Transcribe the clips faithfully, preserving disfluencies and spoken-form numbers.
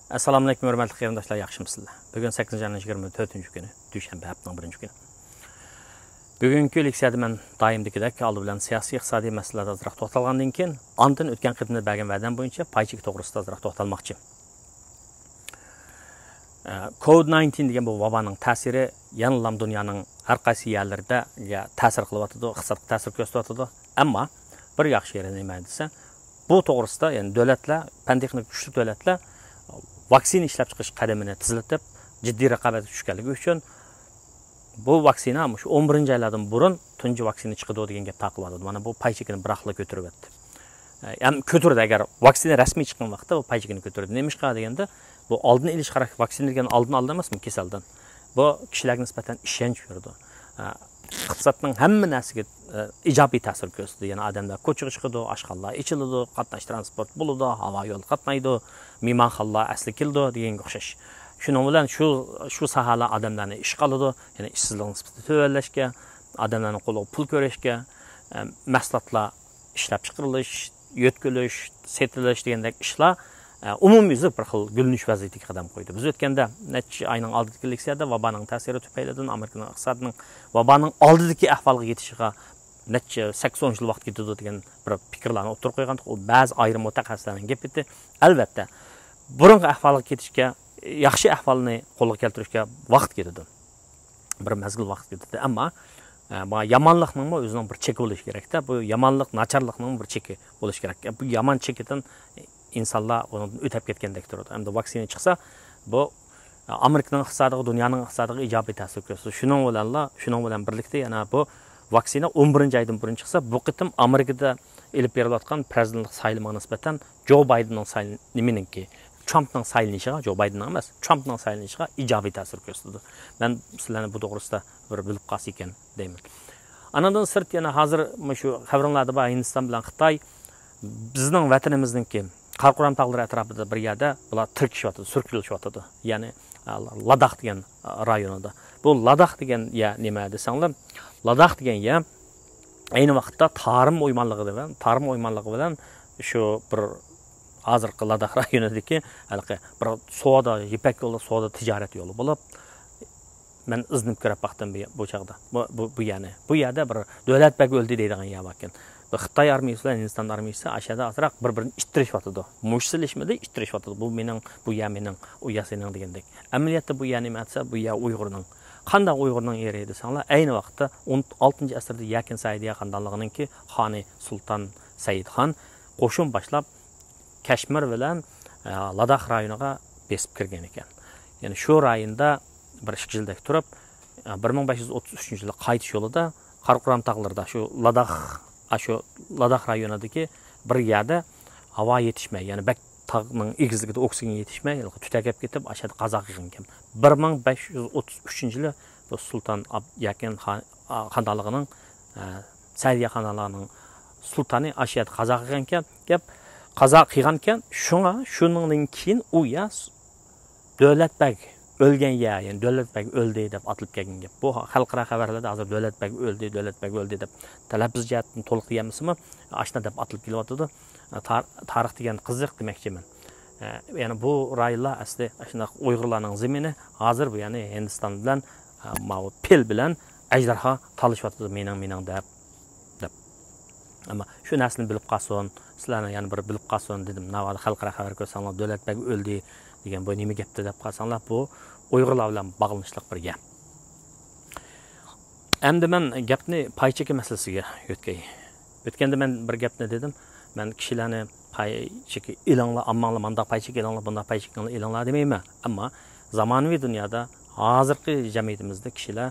ئەسسالامۇئەلەيكۇم، ھۆرمەتلىك قېرىنداشلار، ياخشىمۇسىلەر؟ بۈگۈن سەككىزىنچى ئاينىڭ يىگىرمە تۆتىنچى كۈنى، دۈشەنبە، ھەپتىنىڭ بىرىنچى كۈنى. بۈگۈنكى لېكسىيەدە مەن دائىمدىكىدەك ئالدى بىلەن سىياسىي، ئىقتىسادىي مەسىلىلەردە ئازراق توختالغاندىن كېيىن، ئاندىن ئۆتكەن قېتىمدا بەرگەن ۋەدەم بويىچە پاي چېكى توغرىسىدا ئازراق توختالماقچى. كوۋىد نايىنتىن دېگەن بۇ ۋابانىڭ تەسىرى يەنىلا دۇنيانىڭ ھەر قايسى يەرلىرىدە تەسىر قىلىۋاتىدۇ، ئىقتىسادقا تەسىر كۆرسىتىۋاتىدۇ. ئەمما بىر ياخشى يېرى نېمە دېسە، بۇ توغرىسىدا، يەنى دۆلەتلەر، پەن تېخنىكا كۈچلۈك دۆلەتلەر ۋاكسىنا ئىشلەپ چىقىش قەدىمىنى تېزلىتىپ، جىددىي رىقابەتكە چۈشكەنلىكى ئۈچۈن، بۇ ۋاكسىنا مۇشۇ ئون بىرىنچى ئايلاردىن بۇرۇن تۇنجى ۋاكسىنا چىقىدۇ دېگەن گەپ تارقىلىۋاتىدۇ. مانا بۇ پاي چېكىنى بىراقلا كۆتۈرۈۋەتتى. ھەم كۆتۈردى، ئەگەر ۋاكسىنا رەسمىي چىققان ۋاقىتتا بۇ پاي چېكىنى كۆتۈردى. نېمىشقا دېگەندە، بۇ ئالدىنى ئېلىش خاراكتېرى، ۋاكسىنا دېگەن ئالدىنى ئالىدۇ ئەمەسمۇ كېسەلدىن؟ بۇ كىشىلەرگە نىسبەتەن ئىشەنچ بېرىدۇ. ئىقتىسادنىڭ ھەممە نەرسىگە ئىجابىي تەسىر كۆرسىتىدۇ. يەنى ئادەملەر كوچىغا چىقىدۇ، ئاشخانىلار ئېچىلىدۇ، قاتناش ترانسپورت بولىدۇ، ھاۋا يولى قاتنايدۇ، مېھمانخانىلار ئەسلى كېلىدۇ دېگەنگە ئوخشاش. شۇنىڭ بىلەن شۇ، شۇ ساھەلەر ئادەملەرنى ئىشقا ئالىدۇ، يەنى ئىشسىزلىق نىسبىتى تۆۋەنلەشكە، ئادەملەرنىڭ قولىغا پۇل كىرىشكە، ئە، مەھسۇلاتلار ئىشلەپ چىقىرىلىش، يۆتكىلىش، سېتىلىش دېگەندەك ئىشلار، ئە، ئومۇميۈزلۈك بىر خىل گۈللىنىش ۋەزىيىتىگە قەدەم قويدى. بىز ئۆتكەندە نەچچە ئاينىڭ ئالدىدىكى لېكسىيەدە ۋابانىڭ تەسىرى تۈپەيلىدىن، ئامېرىكىنىڭ ئىقتىسادىنىڭ ۋابانىڭ ئالدىدىكى ئەھۋالغا يېتىشىغا نەچچە سەككىز، ئون يىل ۋاقىت كېتىدۇ دېگەن بىر پىكىرلەرنى ئوتتۇرىغا قويغان. ئۇ بەزى ئايرىم مۇتەخەسسىسلەرنىڭ گېپى ئىدى. ئەلۋەتتە، بۇرۇنقى ئەھۋالغا كېتىشكە، ياخشى ئەھۋالنى قولغا كەلتۈرۈشكە ۋاقىت كېتىدۇ. بىر مەزگىل ۋاقىت كېتىدۇ. ئەمما، ئە، ما يامانلىقنىڭمۇ ئۆزىنىڭ بىر چېكى بولۇشى كېرەكتە. بۇ يامانلىق، ناچارلىقنىڭ بىر چېكى بولۇشى كېرەك. بۇ يامان چېكىدىن ئىنسانلار ئۇنىڭدىن ئۆتۈپ كەتكەندەك تۇرىدۇ. ئەمدى ۋاكسىنا چىقسا، بۇ، ئە، ئامېرىكىنىڭ ئىقتىسادىغا، دۇنيانىڭ ئىقتىسادىغا ئىجابىي تەسىر كۆرسىتىدۇ. شۇنىڭ بىلەنلا، شۇنىڭ بىلەن بىرلىكتە يەنە بۇ ۋاكسىنا ئون بىرىنچى ئايدىن بۇرۇن چىقسا، بۇ قېتىم ئامېرىكىدا ئېلىپ بېرىلىۋاتقان پىرېزىدېنتلىق سايلىمىغا نىسبەتەن جو بايدېننىڭ سايل-، نېمىنىڭكى، ترامپنىڭ سايلىنىشىغا، جو بايدېننىڭ ئەمەس، ترامپنىڭ سايلىنىشىغا ئىجابىي تەسىر كۆرسىتىدۇ. مەن سىلەرنى بۇ توغرىسىدا بىر بىلىپ قالسا ئىكەن دەيمەن. ئانىڭدىن سىرت يەنە ھازىر مۇشۇ خەۋىرىڭلاردا بار ھىندىستان بىلەن خىتاي بىزنىڭ ۋەتىنىمىزنىڭكى قاراقورام تاغلىرى ئەتراپىدا بىر يەردە بۇلار تىركىشىۋاتىدۇ، سۈركىلىشىۋاتىدۇ. يەنى، ئە، لاداخ دېگەن، ئە، رايونىدا. بۇ لاداخ دېگەن يەر نېمە دېسەڭلار، لاداخ دېگەن يەر ئەينى ۋاقىتتا تارىم ئويمانلىقى بىلەن، تارىم ئويمانلىقى بىلەن شۇ بىر ھازىرقى لاداخ رايونىدىكى ھېلىقى بىر سودا، يىپەك يولى، سودا تىجارەت يولى بولۇپ، مەن ئىزدىنىپ كۆرۈپ باقتىم بۇ، بۇ چاغدا. بۇ، بۇ، بۇ يەرنى. بۇ يەردە بىر دۆلەت بەگ ئۆلدى دەيدىغان يەر باركەن. بۇ خىتاي ئارمىيىسى بىلەن ھىندىستان ئارمىيىسى ئاشۇ يەردە ئازراق بىر-بىرىنى ئىتتىرىشىۋاتىدۇ. مۇش سېلىشمىدى، ئىتتىرىشىۋاتىدۇ. بۇ مېنىڭ، بۇ يەر مېنىڭ، ئۇ يەر سېنىڭ دېگەندەك. ئەمەلىيەتتە بۇ يەر نېمە دېسە، بۇ يەر ئۇيغۇرنىڭ. قانداق ئۇيغۇرنىڭ يېرى دېسەڭلار، ئەينى ۋاقىتتا ئون ئالتىنچى ئەسىردە يەكىن سەئىدىيە خانىدانلىقىنىڭكى خانى سۇلتان سەئىدخان قوشۇن باشلاپ، كەشمىر بىلەن، ئە، لاداخ رايونىغا بېسىپ كىرگەن ئىكەن. يەنى شۇ رايوندا بىر ئىككى يىلدەك تۇرۇپ، ئە، بىر مىڭ بەش يۈز ئوتتۇز ئۈچىنچى يىلى قايتىش يولىدا قاراقورام تاغلىرىدا، شۇ لاداخ، ئاشۇ لاداخ رايونىدىكى بىر يەردە ھاۋا يېتىشمەي، يەنى بەك تاغنىڭ ئېگىزلىكىدە ئوكسىگېن يېتىشمەي، تۈتەپ كېتىپ، ئاشۇ يەردە قازا قىلغان ئىكەن. بىر مىڭ بەش يۈز ئوتتۇز ئۈچىنچى يىلى بۇ سۇلتان ئاب-، يەكەن خان-، خانىدانلىقىنىڭ، ئە، سەئىدىيە خانىدانلىقىنىڭ سۇلتانى ئاشۇ يەردە قازا قىلغانكەن، گەپ قازا قىلغانكەن، شۇڭا شۇنىڭدىن كېيىن ئۇ يەر س-، دۆلەت بەگ ئۆلگەن يەر، يەنى دۆلەت بەگ ئۆلدى دەپ ئاتىلىپ كەلگەن گەپ. بۇ خەلقئارا خەۋەرلەردە ھازىر دۆلەت بەگ ئۆلدى، دۆلەت بەگ ئۆلدى دەپ تەلەپپۇز جەھەتتىن تولۇق دېيەلمىسىمۇ، ئاشۇنداق دەپ ئاتىلىپ كېلىۋاتىدۇ. تار-، تارىخ دېگەن قىزىق دېمەكچىمەن. ئە، يەنى بۇ رايونلار ئەسلى شۇنداق ئۇيغۇرلارنىڭ زېمىنى، ھازىر بۇ يەنى ھىندىستان بىلەن، ئە، ماۋۇ پىل بىلەن ئەجدىھا تالىشىۋاتىدۇ، مېنىڭ، مېنىڭ دەپ، دەپ. ئەمما شۇ نەرسىنى بىلىپ قالسۇن، سىلەرنى يەنە بىر بىلىپ قالسۇن دېدىم. ناۋادا خەلقئارا خەۋەر كۆرسەڭلار، دۆلەت بەگ ئۆلدى دېگەن بۇ نېمە گەپتە دەپ قالساڭلار، بۇ ئۇيغۇرلار بىلەن باغلىنىشلىق بىر گەپ. ئەمدى مەن گەپنى پاي چېكى مەسىلىسىگە يۆتكەي. ئۆتكەندە مەن بىر گەپنى دېدىم. مەن كىشىلەرنى پاي چېكى ئېلىڭلار، ئامماڭلار مانداق پاي چېكى ئېلىڭلار، بۇنداق پاي چېكى ئېلىڭلار دېمەيمەن. ئەمما زامانىۋى دۇنيادا، ھازىرقى جەمئىيىتىمىزدە كىشىلەر،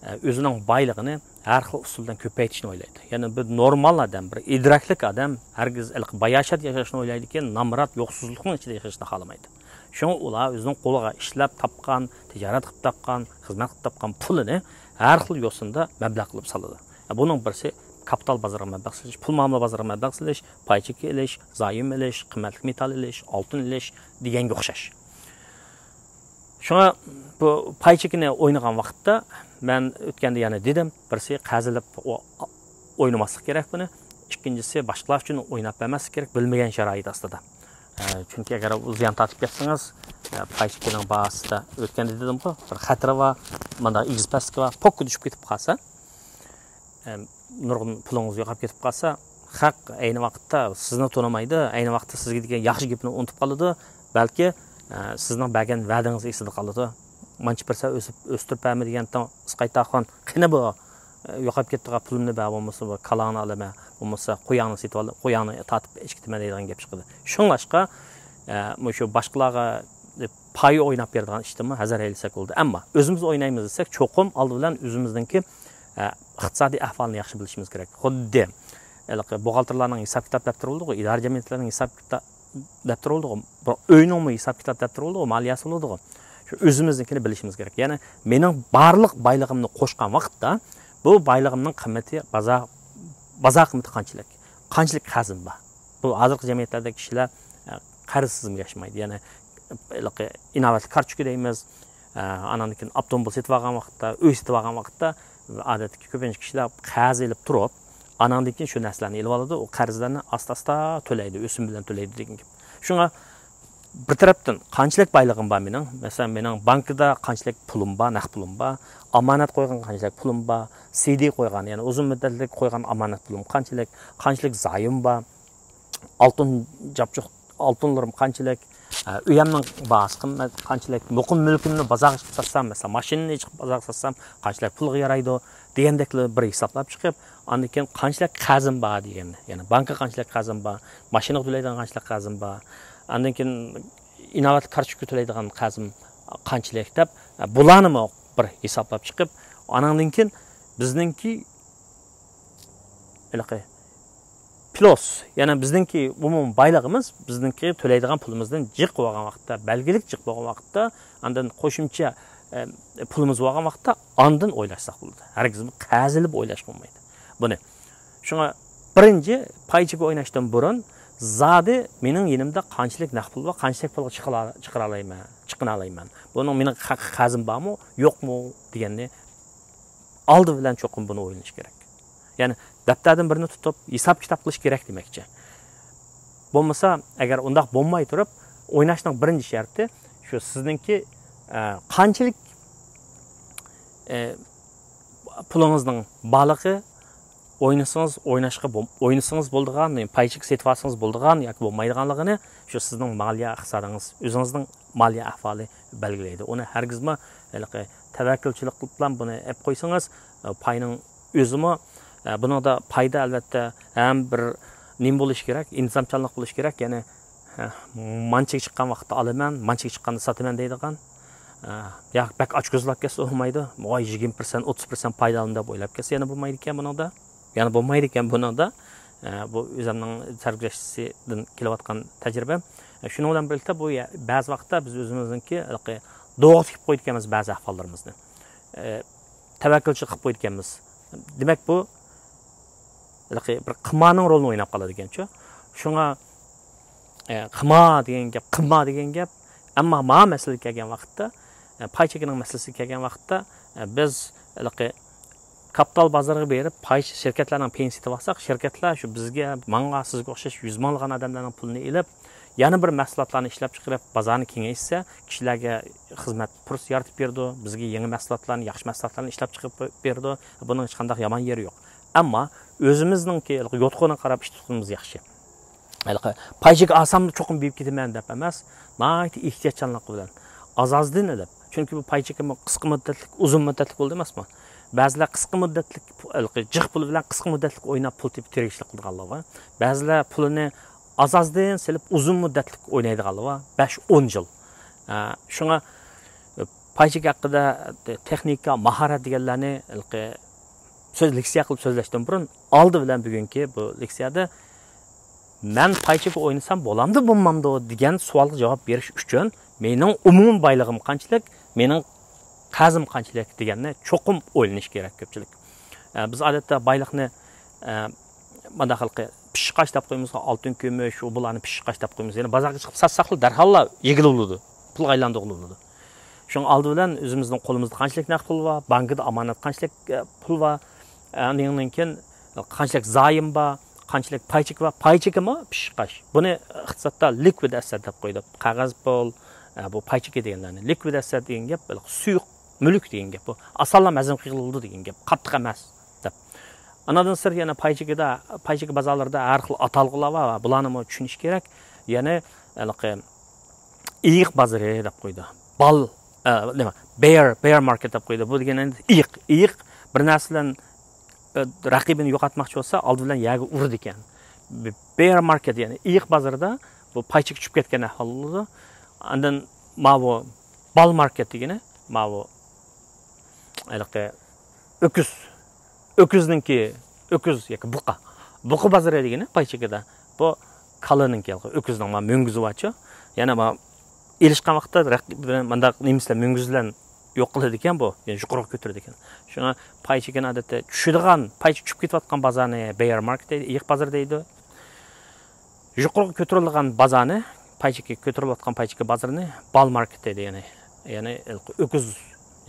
ئە، ئۆزىنىڭ بايلىقىنى ھەر خىل ئۇسۇل بىلەن كۆپەيتىشنى ئويلايدۇ. يەنى بىر نورمال ئادەم، بىر ئىدراكلىق ئادەم ھەرگىز ھېلىقى باياشات ياشاشنى ئويلايدىكەن، نامرات، يوقسۇزلۇقنىڭ ئىچىدە ياشاشنى خالىمايدۇ. شۇڭا ئۇلار ئۆزىنىڭ قولىغا ئىشلەپ تاپقان، تىجارەت قىلىپ تاپقان، خىزمەت قىلىپ تاپقان پۇلىنى ھەر خىل يوسۇندا مەبلەغ قىلىپ سالىدۇ. بۇنىڭ بىرسى كاپىتال بازىرىغا مەبلەغ سېلىش، پۇل مۇئامىلە بازىرىغا مەبلەغ سېلىش، پاي چېكى ئېلىش، زايوم ئېلىش، قىممەتلىك مېتال ئېلىش، ئالتۇن ئېلىش دېگەنگە ئوخشاش. شۇڭا بۇ پاي چېكىنى ئوينىغان ۋاقىتتا مەن ئۆتكەندە يەنە دېدىم، بىرسى قەرز ئېلىپ ئو-، ئوينىماسلىق كېرەك بۇنى. ئىككىنچىسى، باشقىلار ئۈچۈن ئويناپ بەرمەسلىك كېرەك، بىلمىگەن شارائىت ئاستىدا. ئە، چۈنكى ئەگەر ئۇ زىيان تارتىپ كەتسىڭىز، ئە، پاي چېكىنىڭ باھاسىدا ئۆتكەندە دېدىمغۇ، بىر خەتىرى بار، مانداق ئېگىز پەسلىكى بار، پوككا چۈشۈپ كېتىپ قالسا، ئە، نۇرغۇن پۇلىڭىز يوقاپ كېتىپ قالسا، خەق ئەينى ۋاقىتتا سىزنى تونۇمايدۇ، ئەينى ۋاقىتتا سىزگە دېگەن ياخشى گېپىنى ئۇنتۇپ قالىدۇ، بەلكى، ئە، سىزنىڭ بەرگەن ۋەدىڭىز ئېسىدە قالىدۇ. مانچە بىر سەل ئۆسۈپ، ئۆستۈرۈپ بەرمە دېگەنتىڭ، ئىسقايتاخۇن، قېنى بۇ، ئە، يوقاپ كەتتىغان پۇلۇمنى بەر، بولمىسا بۇ كالاڭنى ئالىمەن، بولمىسا قوياڭنى سېتىپ ئال، قوياڭنى تارتىپ ئېچىپ كېتىمەن دەيدىغان گەپ چىقىدۇ. شۇڭلاشقا، ئە، مۇشۇ باشقىلارغا پاي ئويناپ بېرىدىغان ئىشتىنمۇ ھەزەر ئەيلىسەك بولىدۇ. ئەمما ئۆزىمىز ئوينايمىز دېسەك، چوقۇم ئالدى بىلەن ئۆزىمىزنىڭكى، ئە، ئىقتىسادىي ئەھۋالنى ياخشى بىلىشىمىز كېرەك. خۇددى ھېلىقى بوغالتىرلارنىڭ ھېساب كىتاب دەپتىرى بولىدىغۇ، ئىدارە جەمئىيەتلەرنىڭ ھېساب كىتاب دەپتىرى بولىدىغۇ، بىر ئۆينىڭمۇ ھېساب كىتاب دەپتىرى بولىدىغۇ، مالىيەسى بولىدىغۇ. شۇ ئۆزىمىزنىڭكىنى بىلىشىمىز كېرەك. يەنى مېنىڭ بارلىق بايلىقىمنى قوشقان ۋاقىتتا، بۇ بايلىقىمنىڭ قىممىتى، بازار، بازار قىممىتى قانچىلىك؟ قانچىلىك قەرزىم بار؟ بۇ ھازىرقى جەمئىيەتلەردە كىشىلەر، ئە، قەرز تىزىمىگە ياشىمايدۇ. يەنى، ھېلىقى ئىناۋەتلىك كارتوچكا دەيمىز، ئە، ئانان كېيىن ئاپتوموبىل سېتىۋالغان ۋاقىتتا، ئۆي سېتىۋالغان ۋاقىتتا، ئادەتتىكى كۆپىنچە كىشىلەر قەرز ئېلىپ تۇرۇپ، ئاناندىن كېيىن شۇ نەرسىلەرنى ئېلىۋالىدۇ، ئۇ قەرزلەرنى ئاستا-ئاستا تۆلەيدۇ، ئۆسۈم بىلەن تۆلەيدۇ دېگەن گەپ. شۇڭا بىر تەرەپتىن قانچىلىك بايلىقىم بار مېنىڭ؟ مەسىلەن، مېنىڭ بانكىدا قانچىلىك پۇلۇم بار، نەق پۇلۇم بار، ئامانەت قويغان قانچىلىك پۇلۇم بار، سىدى قويغان، يەنى ئۇزۇن مۇددەتلىك قويغان ئامانەت پۇلۇم قانچىلىك، قانچىلىك زايوم بار، ئالتۇن جابچۇق، ئالتۇنلىرىم قانچىلىك، ئە، ئۆيەمنىڭ باھاسى قىممەت قانچىلىك، مۇقىم مۈلكۈمنى بازارغا چىقىپ ساتسام، مەسىلەن، ماشىنىنى چىقىپ بازارغا ساتسام، قانچىلىك پۇلغا يارايدۇ دېگەندەكلا بىر ھېسابلاپ چىقىپ، ئاندىن كېيىن قانچىلىك قەرزىم بار دېگەننى، يەنى بانكىغا قانچىلىك قەرزىم بار، ماشىنىغا تۆلەيدىغان قانچىلىك قەرزىم بار، ئاندىن كېيىن ئىناۋەتلىك كارتوچكىغا تۆلەيدىغان قەرزىم قانچىلىك دەپ، ئە، بۇلارنىمۇ بىر ھېسابلاپ چىقىپ، ئاناندىن كېيىن بىزنىڭكى ھېلىقى پلۇس، يەنى بىزنىڭكى ئومۇمىي بايلىقىمىز، بىزنىڭكى تۆلەيدىغان پۇلىمىزدىن جىق بولغان ۋاقىتتا، بەلگىلىك جىق بولغان ۋاقىتتا، ئاندىن قوشۇمچە، ئە، پۇلىمىز بولغان ۋاقىتتا ئاندىن ئويلاشساق بولىدۇ. ھەرگىزمۇ قەرز ئېلىپ ئويلاشقا بولمايدۇ بۇنى. شۇڭا بىرىنچى، پاي چېكى ئويناشتىن بۇرۇن زادى مېنىڭ يېنىمدا قانچىلىك نەق پۇل بار، قانچىلىك پۇلغا چىقىلا-، چىقىرالايمەن، چىقىنالايمەن. بۇنىڭ مېنىڭ ھەقىقىي قەرزىم بارمۇ، يوقمۇ دېگەننى ئالدى بىلەن چوقۇم بۇنى ئويلىنىش كېرەك. يەنى دەپتەردىن بىرنى تۇتۇپ ھېساب كىتاب قىلىش كېرەك دېمەكچى. بولمىسا، ئەگەر ئۇنداق بولماي تۇرۇپ، ئويناشنىڭ بىرىنچى شەرتى شۇ سىزنىڭكى، ئە، قانچىلىك، ئە، پۇلىڭىزنىڭ بارلىقى، ئوينىسىڭىز، ئويناشقا بول-، ئوينىسىڭىز بولىدىغان، پاي چېكى سېتىۋالسىڭىز بولىدىغان ياكى بولمايدىغانلىقىنى شۇ سىزنىڭ مالىيە ئىقتىسادىڭىز، ئۆزىڭىزنىڭ مالىيە ئەھۋالى بەلگىلەيدۇ. ئۇنى ھەرگىزمۇ ھېلىقى تەۋەككۈلچىلىك قىلىپلا بۇنى ئېلىپ قويسىڭىز، پاينىڭ ئۆزىمۇ، بۇنىڭدا پايدا ئەلۋەتتە ھەم بىر نېمە بولۇشى كېرەك، ئىنتىزامچانلىق بولۇشى كېرەك. يەنى، مانچىگە چىققان ۋاقىتتا ئالىمەن، مانچىگە چىققاندا ساتىمەن دەيدىغان، ياكى بەك ئاچكۆزلەپ كەتسە بولمايدۇ. ۋاي، يىگىرمە پىرسەنت، ئوتتۇز پىرسەنت پايدا ئالدىم دەپ ئويلاپ كەتسە يەنە بولمايدىكەن بۇنىڭدا. يەنە بولمايدىكەن بۇنىڭدا. ئە، بۇ ئۆزۈمنىڭ سەرگۈزەشتىدىن كېلىۋاتقان تەجرىبەم. ئە، شۇنىڭ بىلەن بىرلىكتە بۇ يە-، بەزى ۋاقىتتا بىز ئۆزىمىزنىڭكى ھېلىقى دوغا تىكىپ قويىدىكەنمىز بەزى ئەھۋاللىرىمىزنى. ئە، تەۋەككۈلچىلىك قىلىپ قويىدىكەنمىز. دېمەك، بۇ ھېلىقى بىر قىمارنىڭ رولىنى ئويناپ قالىدىكەنچۇ. شۇڭا، ئە، قىمار دېگەن گەپ، قىمار دېگەن گەپ. ئەمما ما مەسىلىگە كەلگەن ۋاقىتتا، ئە، پاي چېكىنىڭ مەسىلىسىگە كەلگەن ۋاقىتتا، ئە، بىز ھېلىقى كاپىتال بازىرىغا بېرىپ، پاي شىركەتلەرنىڭ پېيىنى سېتىۋالساق، شىركەتلەر شۇ بىزگە، ماڭا، سىزگە ئوخشاش يۈز مىڭلىغان ئادەملەرنىڭ پۇلىنى ئېلىپ، يەنە بىر مەھسۇلاتلارنى ئىشلەپ چىقىرىپ، بازارنى كېڭەيتسە، كىشىلەرگە خىزمەت پۇرسىتى يارىتىپ بېرىدۇ، بىزگە يېڭى مەھسۇلاتلارنى، ياخشى مەھسۇلاتلارنى ئىشلەپ چىقىرىپ بېرىدۇ. بۇنىڭ ھېچقانداق يامان يېرى يوق. ئەمما ئۆزىمىزنىڭكى يوتقىنىغا قاراپ ئىش تۇتقىنىمىز ياخشى. ھېلىقى پاي چېكى ئالسام چوقۇم بېرىپ كېتىمەن دەپ ئەمەس، ناھايىتى ئېھتىياتچانلىق بىلەن، ئاز-ئازدىن ئېلىپ، چۈنكى بۇ پاي چېكىمۇ قىسقا مۇددەتلىك، ئۇزۇن مۇددەتلىك بولىدۇ ئەمەسمۇ؟ بەزىلەر قىسقا مۇددەتلىك، ھېلىقى جىق پۇل بىلەن قىسقا مۇددەتلىك ئويناپ پۇل تېپىپ تىرىكچىلىك قىلىدىغانلار بار. بەزىلەر پۇلىنى ئاز-ئازدىن سېلىپ ئۇزۇن مۇددەتلىك ئوينايدىغانلار بار، بەش، ئون يىل. ئە، شۇڭا پاي چېكى ھەققىدە تېخنىكا، ماھارەت دېگەنلەرنى ھېلىقى سۆز، لېكسىيە قىلىپ سۆزلەشتىن بۇرۇن، ئالدى بىلەن بۈگۈنكى بۇ لېكسىيەدە مەن پاي چېكى ئوينىسام بولامدۇ، بولمامدۇ دېگەن سوئالغا جاۋاب بېرىش ئۈچۈن، مېنىڭ ئومۇمىي بايلىقىم قانچىلىك، مېنىڭ قەرزىم قانچىلىك دېگەننى چوقۇم ئويلىنىش كېرەك كۆپچىلىك. ئە، بىز ئادەتتە بايلىقنى، ئە، مانداق ھېلىقى پىششىقاش دەپ قويىمىز، ئالتۇن، كۈمۈش، ئۇ بۇلارنى پىششىقاش دەپ قويىمىز. يەنى بازارغا چىقىپ ساتساقلا دەرھاللا يېگىلى بولىدۇ. پۇلغا ئايلاندۇرغىلى بولىدۇ. شۇڭا ئالدى بىلەن ئۆزىمىزنىڭ قولىمىزدا قانچىلىك نەق پۇل بار، بانكىدا ئامانەت قانچىلىك، ئە، پۇل بار، ئە، ئاندىن كېيىن قانچىلىك زايوم بار، قانچىلىك پاي چېكى بار، پاي چېكىمۇ پىششىق ئاش. بۇنى ئىقتىسادتا لىكۋىد ئەسسەت دەپ قويدۇق. قەغەز پۇل، ئە، بۇ پاي چېكى دېگەنلەرنى. لىكۋىد ئەسسەت دېگەن گەپ، سۇيۇق مۈلۈك دېگەن گەپ. بۇ ئاسانلا ھەزىم قىلىنىدۇ دېگەن گەپ. قاتتىق ئەمەس دەپ. ئانىڭدىن سىرت يەنە پاي چېكىدا، پاي چېكى بازارلىرىدا ھەر خىل ئاتالغۇلار بار، بۇلارنىمۇ چۈشىنىش كېرەك. يەنى ھېلىقى ئېيىق بازىرى دەپ قويدى. بال، ئە، نېمە، بېيەر، بېيەر ماركېت دەپ قويدى. بۇ دېگەن ئېنى ئېيىق، ئېيىق بىر نەرسە بىلەن، ئە، رەقىبىنى يوقاتماقچى بولسا، ئالدى بىلەن يەرگە ئۇرىدىكەن. بېيەر ماركېت، يەنى ئېيىق بازىرىدا بۇ پاي چېكى چۈشۈپ كەتكەن ئەھۋال بولىدۇ. ئاندىن ماۋۇ بال ماركېت دېگىنى، ماۋۇ ھېلىقى ئۆكۈز، ئۆكۈزنىڭكى، ئۆكۈز ياكى بۇقا. بۇقا بازىرى دېگىنى پاي چېكىدە. بۇ كالىنىڭكى، ھېلىقى ئۆكۈزنىڭ ما مۈڭگۈزى بارچۇ. يەنە ما ئېلىشقان ۋاقىتتا رەقىب بىلەن مۇنداق نېمىسىلەر مۈڭگۈز بىلەن يوق قىلىدىكەن بۇ. يەنى يۇقىرىغا كۆتۈرىدىكەن. شۇڭا پاي چېكىنى ئادەتتە چۈشىدىغان، پاي چېكى چۈشۈپ كېتىۋاتقان بازارنى بېيەر ماركېت دەيدۇ، ئېيىق بازىرى دەيدۇ. يۇقىرىغا كۆتۈرۈلىدىغان بازارنى، پاي چېكى، كۆتۈرۈلۈۋاتقان پاي چېكى بازىرىنى بال ماركېت دەيدۇ، يەنى، يەنى ئۆكۈز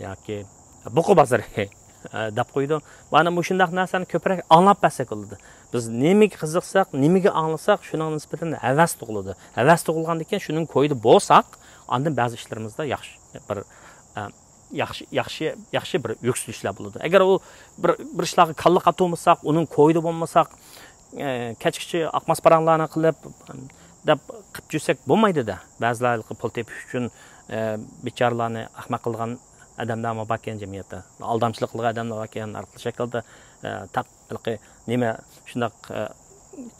ياكى بۇقا بازىرى دەپ قويىدۇ. مانا مۇشۇنداق نەرسىلەرنى كۆپرەك ئاڭلاپ بەرسەك بولىدۇ. بىز نېمىگە قىزىقساق، نېمىگە ئاڭلىساق، شۇنىڭغا نىسبەتەن ھەۋەس تۇغۇلىدۇ. ھەۋەس تۇغۇلغاندىن كېيىن شۇنىڭ كويىدا بولساق، ئاندىن بەزى ئىشلىرىمىزدا ياخشى بىر، ئە، ياخشى، ياخشى، ياخشى بىر يۈكسىلىشلەر بولىدۇ. ئەگەر ئۇ بىر، بىر ئىشلارغا كاللا قاتۇرمىساق، ئۇنىڭ كويىدا بولمىساق، ئە، كەچكىچە ئاقماس پاراڭلارنى قىلىپ، دەپ قىلىپ يۈرسەك بولمايدۇ-دە. بەزىلەر ھېلىقى پۇل تېپىش ئۈچۈن، ئە، بىچارىلارنى ئەخمەق قىلىدىغان ئادەملەرمۇ باركەن جەمئىيەتتە. ئالدامچىلىق قىلىدىغان ئادەملەر باركەن، ھەر خىل شەكىلدە، ئە، تاق-، ھېلىقى نېمە، شۇنداق، ئە،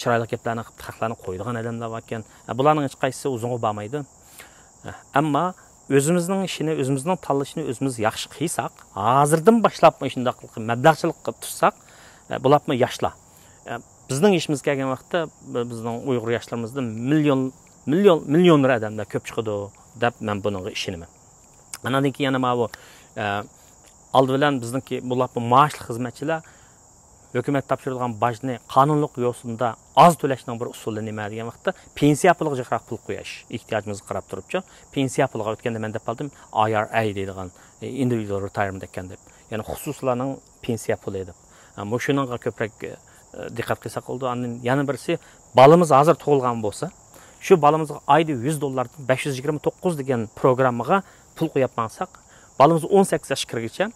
چىرايلىق گەپلەرنى قىلىپ خەقلەرنى قويىدىغان ئادەملەر باركەن. ئە، بۇلارنىڭ ھېچقايسىسى ئۇزۇنغا بارمايدۇ. ئە، ئەمما ئۆزىمىزنىڭ ئىشىنى، ئۆزىمىزنىڭ تاللىشىنى ئۆزىمىز ياخشى قىلساق، ھازىردىن باشلاپمۇ شۇنداق مەبلەغچىلىك قىلىپ تۇرساق، ئە، بولۇپمۇ ياشلار. ئە، بىزنىڭ يېشىمىزغا كەلگەن ۋاقىتتا بىزنىڭ ئۇيغۇر ياشلىرىمىزدىن مىليون، مىليون، مىليونېر ئادەملەر كۆپ چىقىدۇ دەپ مەن بۇنىڭغا ئىشىنىمەن. ئاناندىن كېيىن يەنە ماۋۇ، ئە، ئالدى بىلەن بىزنىڭكى بۇلار مائاشلىق خىزمەتچىلەر ھۆكۈمەت تاپشۇرىدىغان باجنى قانۇنلۇق يوسۇندا ئاز تۆلەشنىڭ بىر ئۇسۇلى نېمە دېگەن ۋاقىتتا، پېنسىيە پۇلىغا جىقراق پۇل قويۇش، ئېھتىياجىمىزغا قاراپ تۇرۇپچۇ. پېنسىيە پۇلىغا ئۆتكەندە مەن دەپ قالدىم، ئاي ئار ئەي دەيدىغان، ئىندىۋىدۇئال رېتايىرمېنت ئىكەن دەپ. يەنى خۇسۇسلارنىڭ پېنسىيە پۇلى دەپ. مۇشۇنىڭغا كۆپرەك، ئە، دىققەت قىلساق بولىدۇ. ئاندىن يەنە بىرسى، بالىمىز ھازىر تۇغۇلغان بولسا، شۇ بالىمىزغا ئايدا يۈز دوللاردىن بەش يۈز يىگىرمە توققۇز دېگەن پروگراممىغا پۇل قويۇپ ماڭساق، بالىمىز ئون سەككىز ياشقا كىرگۈچە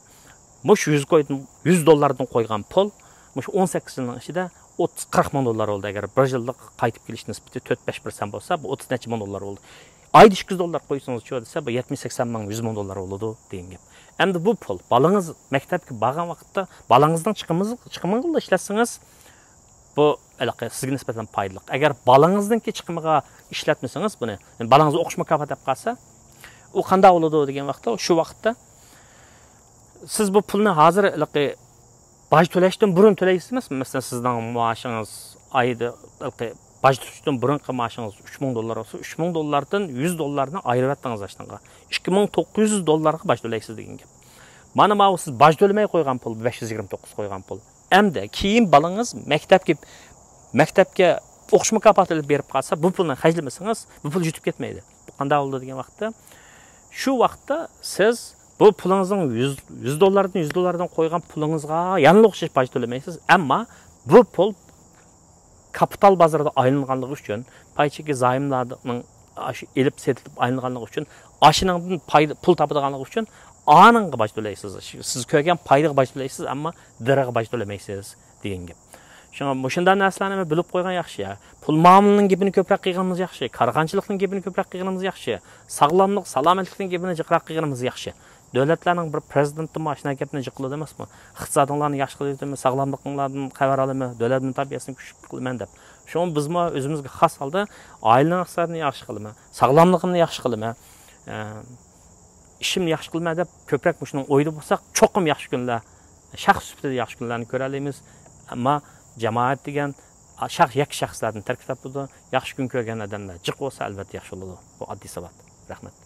مۇشۇ يۈز كويدىن، يۈز دوللاردىن قويغان پۇل مۇشۇ ئون سەككىز يىلنىڭ ئىچىدە ئوتتۇز، قىرىق مىڭ دوللار بولدى. ئەگەر بىر يىللىق قايتىپ كېلىش نىسبىتى تۆت، بەش پىرسەنت بولسا، بۇ ئوتتۇز نەچچە مىڭ دوللار بولدى. ئايدا ئىككى يۈز دوللار قويسىڭىزچۇ دېسە، بۇ يەتمىش، سەكسەن مىڭ، يۈز مىڭ دوللار بولىدۇ دېگەن گەپ. ئەمدى بۇ پۇل، بالىڭىز مەكتەپكە بارغان ۋاقىتتا بالىڭىزنىڭ چىقىمىغا، چىقىمىغىلا ئىشلەتسىڭىز، بۇ ھېلىقى سىزگە نىسبەتەن پايدىلىق. ئەگەر بالىڭىزنىڭكى چىقىمىغا ئىشلەتمىسىڭىز بۇنى، يەنى بالىڭىزغا ئوقۇش مۇكاپاتى دەپ قالسا، ئۇ قانداق بولىدۇ دېگەن ۋاقىتتا، شۇ ۋاقىتتا سىز بۇ پۇلنى ھازىر ھېلىقى باج تۆلەشتىن بۇرۇن تۆلەيسىز ئەمەسمۇ؟ مەسىلەن، سىزنىڭ مائاشىڭىز ئايدا، ھېلىقى باج تۆلەشتىن بۇرۇنقى مائاشىڭىز ئۈچ مىڭ دوللار بولسا، ئۈچ مىڭ دوللاردىن يۈز دوللارنى ئايرىۋەتتىڭىز ئاشۇنىڭغا. ئىككى مىڭ توققۇز يۈز دوللارغا باج تۆلەيسىز دېگەن گەپ. مانا ماۋۇ سىز باج تۆلىمەي قويغان پۇل، بەش يۈز يىگىرمە توققۇز قويغان پۇل. ئەمدى كېيىن بالىڭىز مەكتەپكە، مەكتەپكە ئوقۇش مۇكاپاتى ئېلىپ بېرىپ قالسا، بۇ پۇلنى خەجلىمىسىڭىز، بۇ پۇل يېتىپ كەتمەيدۇ. بۇ قانداق بولىدۇ دېگەن ۋاقىتتا، شۇ ۋاقىتتا سىز بۇ پۇلىڭىزنىڭ يۈز، يۈز دوللاردىن، يۈز دوللاردىن قويغان پۇلىڭىزغا يەنىلا ئوخشاش باج تۆلىمەيسىز. ئەمما بۇ پۇل كاپىتال بازىرىدا ئايلانغانلىقى ئۈچۈن، پاي چېكى زايوملارنىڭ ئاشۇ ئېلىپ سېتىلىپ ئايلانغانلىقى ئۈچۈن، ئاشۇنىڭدىن پايدا، پۇل تاپىدىغانلىقى ئۈچۈن، ئانىڭغا باج تۆلەيسىز. سىز كۆرگەن پايدىغا باج تۆلەيسىز، ئەمما دىرىغا باج تۆلىمەيسىز دېگەن گەپ. شۇڭا مۇشۇنداق نەرسىلەرنى بىلىپ قويغان ياخشى. پۇل مۇئامىلىنىڭ گېپىنى كۆپرەك قىلغىنىمىز ياخشى، قارىغانچىلىقنىڭ گېپىنى كۆپرەك قىلغىنىمىز ياخشى، ساغلاملىق، سالامەتلىكنىڭ گېپىنى جىقراق قىلغىنىمىز ياخشى. دۆلەتلەرنىڭ بىر پرېزىدېنتىمۇ ئاشۇنداق گەپنى جىق قىلىدۇ ئەمەسمۇ؟ ئىقتىسادىڭلارنى ياخشى قىلىۋېتىمەن، ساغلاملىقىڭلاردىن خەۋەر ئالىمەن، دۆلەتنىڭ تەربىيەسىنى كۈچلۈك قىلىمەن دەپ. شۇڭا بىزمۇ ئۆزىمىزگە خاس ھالدا ئائىلىنىڭ ئىقتىسادىنى ياخشى قىلىمەن، ساغلاملىقىمنى ياخشى قىلىمەن، ئە، ئىشىمنى ياخشى قىلىمەن دەپ كۆپرەك مۇشۇنىڭ ئويىدا بولساق، چوقۇم ياخشى كۈنلەر، شەخس سۈپىتىدە ياخشى كۈنلەرنى كۆرەلەيمىز. ئەمما جامائەت دېگەن، شەخس، يەككە شەخسلەردىن تەركىب تاپىدۇ. ياخشى كۈن كۆرگەن ئادەملەر جىق بولسا، ئەلۋەتتە ياخشى بولىدۇ. بۇ ئاددىي ساۋات. رەھمەت.